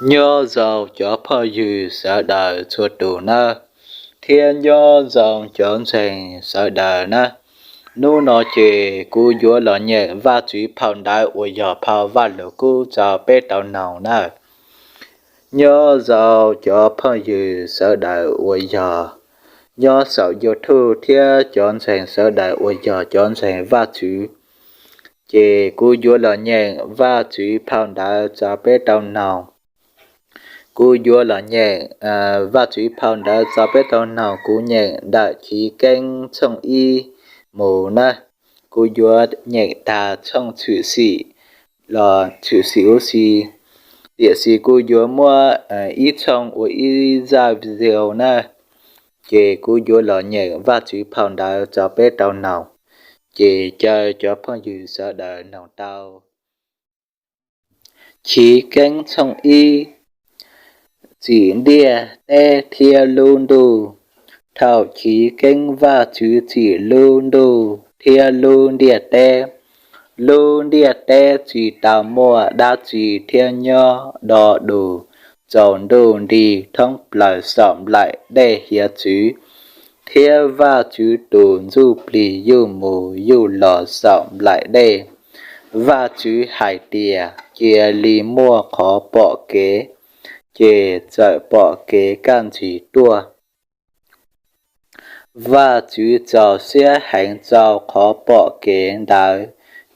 Nyob zoo cov phooj ywg sawv daws txhua tus nawb, thiab nyob zoo cov ntseeg sawv daws nawb. Hnub no ces kuv yuav los nyeem Vajtswv phau ntawv uas yog phau Vajluskub rau peb tau noog nawb. Nyob zoo cov phooj ywg sawv daws uas yog nyob saum YouTube thiab cov ntseeg sawv daws uas yog cov ntseeg Vajtswv, ces kuv yuav los nyeem Vajtswv phau ntawv rau peb tau noog. Kuv yuav los nyeem Vajtswv phau ntawv rau peb tau noog, kuv nyeem ntawm Chiv Keeb tshooj ib mus nawb. Kuv yuav nyeem tag tshooj tshwm sim los tshwm sim huv si, tiam sis kuv yuav muab ib tshooj ua ib zaj video nawb. Ces kuv yuav los nyeem Vajtswv phau ntawv rau peb tau noog, ces caw cov phooj ywg sawv daws noog tau. Chiv Keeb tshooj ib. Txim ntiaj teb thiab lub ntuj. Thaum chiv keeb Vajtswv txim lub ntuj thiab lub ntiaj teb. Lub ntiaj teb tsis tau muaj dab tsi thiab nyob do dus tsaus ntuj nti thoob plaws saum nplaim dej hiav txwv, thiab Vajtswv tus ntsuj plig yuj mus yuj los saum nplaim dej. Vajtswv hais tias, cia li muaj qhov pom kev, ces txawm pom kev kaj ntsig tuaj. Vajtswv txaus siab heev rau qhov pom kev ntawd,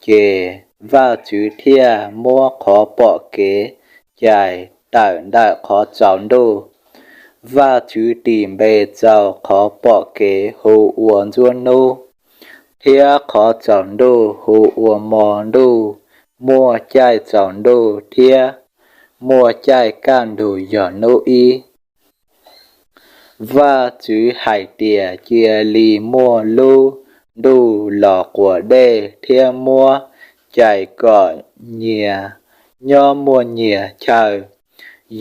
ces Vajtswv thiaj muab qhov pom kev cais tawm ntawm qhov tsaus ntuj. Vajtswv tis npe rau qhov pom kev hu ua ntsuab hnub, thiab qhov tsaus ntuj hu ua hmo ntuj. Muaj caij tsaus ntuj thiab muaj caij kaj ntug yog hnub ib. Vajtswv hais tias, cia li muaj lub ntuj los quas dej thiab muab cais kom nyias nyob muaj nyias chaw.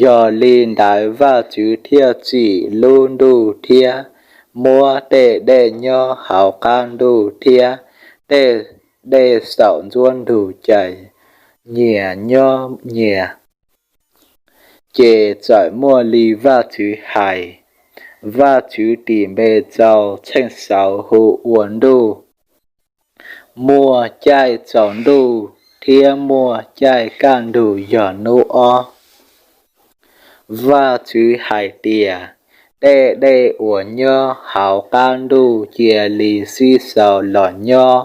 Yog li ntawd Vajtswv thiaj txim lub ntuj thiab muab tej dej nyob hauv qab ntuj thiab tej dej saum nruab ntug cais nyias nyob nyias. Ces txawm muaj li Vajtswv hais. Vajtswv tis npe rau tsheej saud hu ua ntuj. Muaj caij tsaus ntuj thiab muaj caij kaj ntug yog hnub ob. Vajtswv hais tias, tej dej uas nyob hauv qab ntuj cia li sib xaus los nyob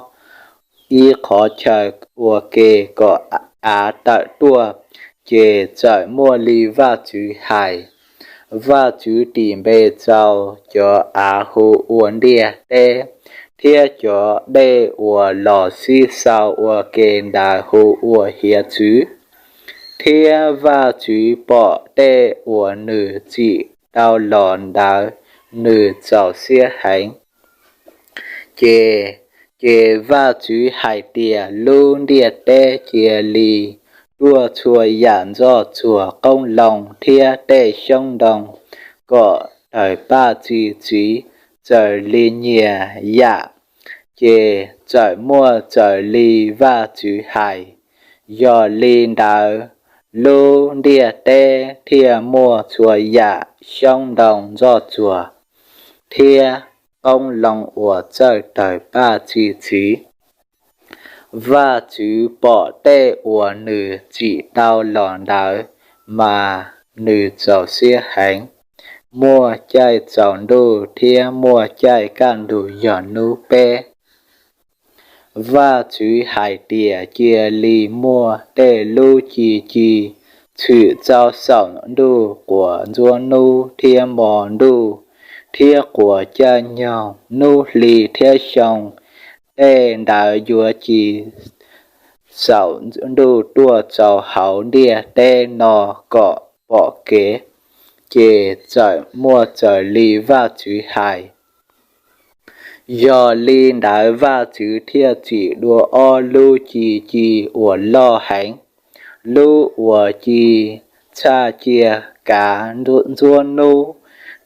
ib qhov chaw ua ke kom av tawm tuaj. Ces txawm muaj li Vajtswv hais. Vajtswv tis npe rau cov av hu ua ntiaj teb, thiab cov dej uas los sib xaus ua ke ntawd hu ua hiav txwv. Thiab Vajtswv pom tej uas nws txim tau los ntawd nws txaus siab heev. Ces, ces Vajtswv hais tias, lub ntiaj teb cia li tuaj txhua yam ntxoj txuag qoob loo thiab tej xyoob ntoo kom tawg paj txi txiv, txawm li nyias yam. Ces txawm muaj raws li Vajtswv hais. Yog li ntawd, lub ntiaj teb thiaj muaj txhua yam xyoob ntoo ntxoj txuag thiab qoob loo uas txawj tawg paj txi txiv. Vajtswv pom tej uas nws txim tau los ntawd mas nws txaus siab heev. Muaj caij tsaus ntuj thiab muaj caij kaj ntug yog hnub peb. Vajtswv hais tias, cia li muaj tej lub ci ci tshwm rau saum ntuj quas ntsuab hnub thiab hmo ntuj, thiab quas caij nyoog, hnub hli thiab xyoo. Tej ntawd yuav ci saum ntuj tuaj rau hauv ntiaj teb no kom pom kev. Ces txawm muaj raws li Vajtswv hais. Yog li ntawd Vajtswv thiaj txim dua ob lub ci ci uas loj heev, lub uas ci tshaj cia kav ntsuab hnub,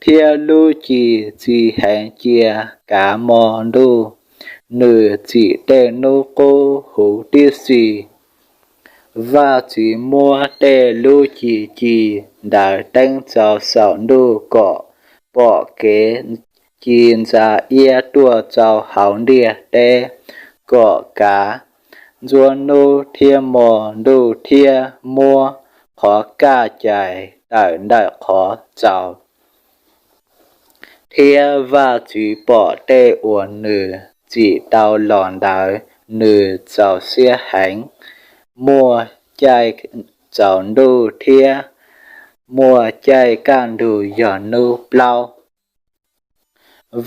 thiab lub ci txi heev cia kav hmo ntuj. Nws txim tej hnub qub huv tib si. Vajtswv muab tej lub cim ci ntawd teeb rau saum ntuj kom pom kev ci ntsa iab tuaj rau hauv ntiaj teb, kom kav ntxuav hnub thiab hmo ntuj thiab muab qhov kaj cais tawm ntawm qhov tsaus. Thiab Vajtswv pom tej uas nws tsim tau los ntawd nws txaus siab heev, muaj caij tsaus ntuj thiab muaj caij kaj ntug yog hnub plaub.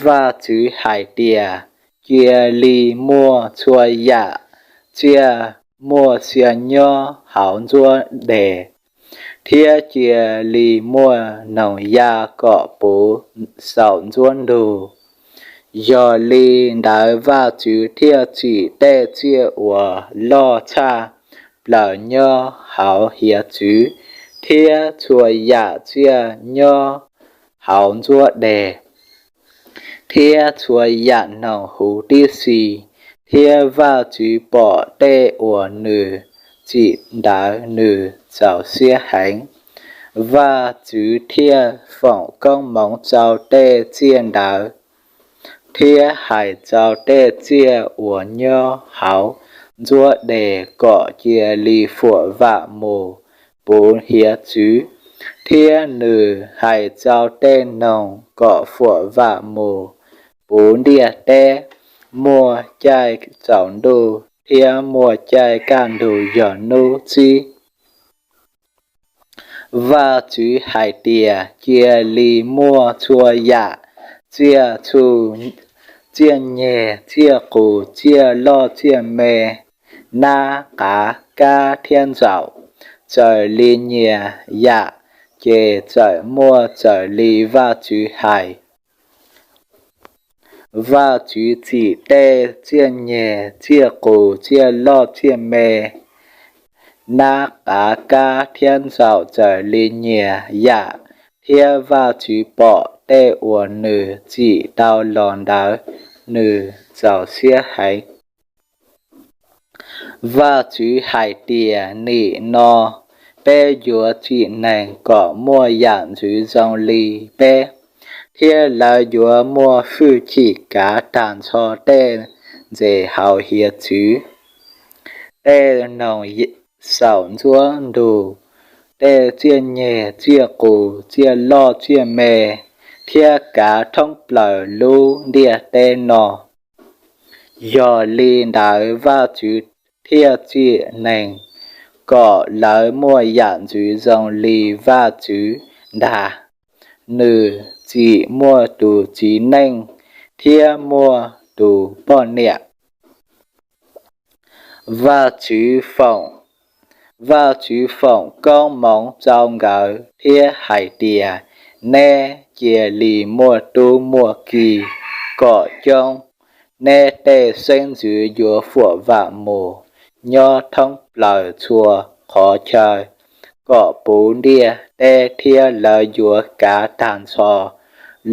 Vajtswv hais tias, Cia li muaj txhua yam tsiaj muaj sia nyob hauv ntsuab des, thiab cia li muaj noog ya kom puv saum ntsuab ntug. Yog li ntawd Vajtswv thiaj tsim tej tsiaj uas loj tshaj plaws nyob hauv hiav txwv, thiab txhua yam tsiaj nyob hauv ntsuab des, thiab txhua yam noog huv tib si. Thiab Vajtswv pom tej uas nws tsim ntawd nws txaus siab heev. Vajtswv thiaj foom koob hmoov rau tej tsiaj ntawd, thiab hais rau tej tsiaj uas nyob hauv ntsuab des kom cia li fuam vam mus puv hiav txwv, thiab nws hais rau tej noog kom fuam vam mus puv ntiaj teb, muaj caij tsaus ntuj thiab muaj caij kaj ntug yog hnub tsib. Vajtswv hais tias, Cia li muaj txhua yam tsiaj txhu, tsiaj nyeg, tsiaj qus, tsiaj loj tsiaj me, nab qav kab thiab ntxaum, txawm li nyias yam ces txawm muaj raws li Vajtswv hais. Vajtswv tsim tej tsiaj nyeg, tsiaj qus, tsiaj loj tsiaj me, nab qav kab thiab ntxaum raws li nyias yam, thiab Vajtswv pom tej uas nws tsim tau los ntawd nws txaus siab heev. Vajtswv hais tias, Nim no peb yuav tsim neeg kom muaj yam ntxwv zoo li peb, thiab lawv yuav muaj hwj chim kav tag nrho tej ntses hauv hiav txwv, tej noog saum ntsuab ntug, tej tsiaj nyeg, tsiaj qus, tsiaj loj tsiaj me, thiab kav thoob plaws lub ntiaj teb no. Yog li ntawd Vajtswv thiaj tsim neeg kom lawv muaj yam ntxwv zoo li Vajtswv ntag. Nws tsim muaj tus txiv neej thiab muaj tus poj niam. Vajtswv foom, Vajtswv foom koob hmoov rau nkawd thiab hais tias, Neb cia li muaj tub muaj ki kom coob, neb tej xeeb ntxwv yuav fuam vam mus nyob thoob plaws txhua qhov chaw kom puv ntiaj teb, thiab lawv yuav kav tag nrho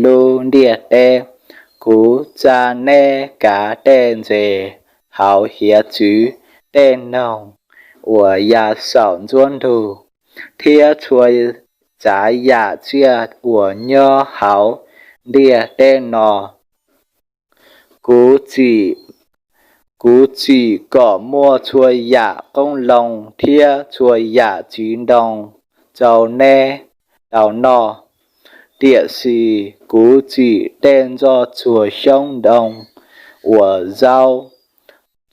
lub ntiaj teb. Kuv tsa neb kav tej ntses hauv hiav txwv, tej noog uas ya saum ntsuab ntug, thiab txhua tsav yam tsiaj uas nyob hauv ntiaj teb no. Kuv tsim kom muaj txhua yam qoob loo thiab txhua yam txiv ntoo rau neb tau noj, tiam sis kuv tsim tej ntxoj tsuag xyoob ntoo uas zaub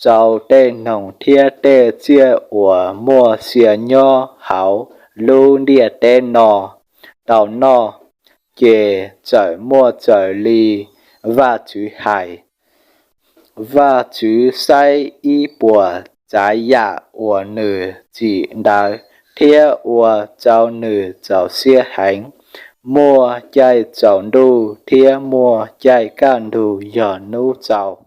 rau tej noog thiab tej tsiaj uas muaj sia nyob hauv lub ntiaj teb no tau noj, ces txawm muaj raws li Vajtswv hais. Vajtswv saib ib puas tsav yam uas nws tsim ntawd thiab ua rau nws txaus siab heev, muaj caij tsaus ntuj thiab muaj caij kaj ntug yog hnub tsaus.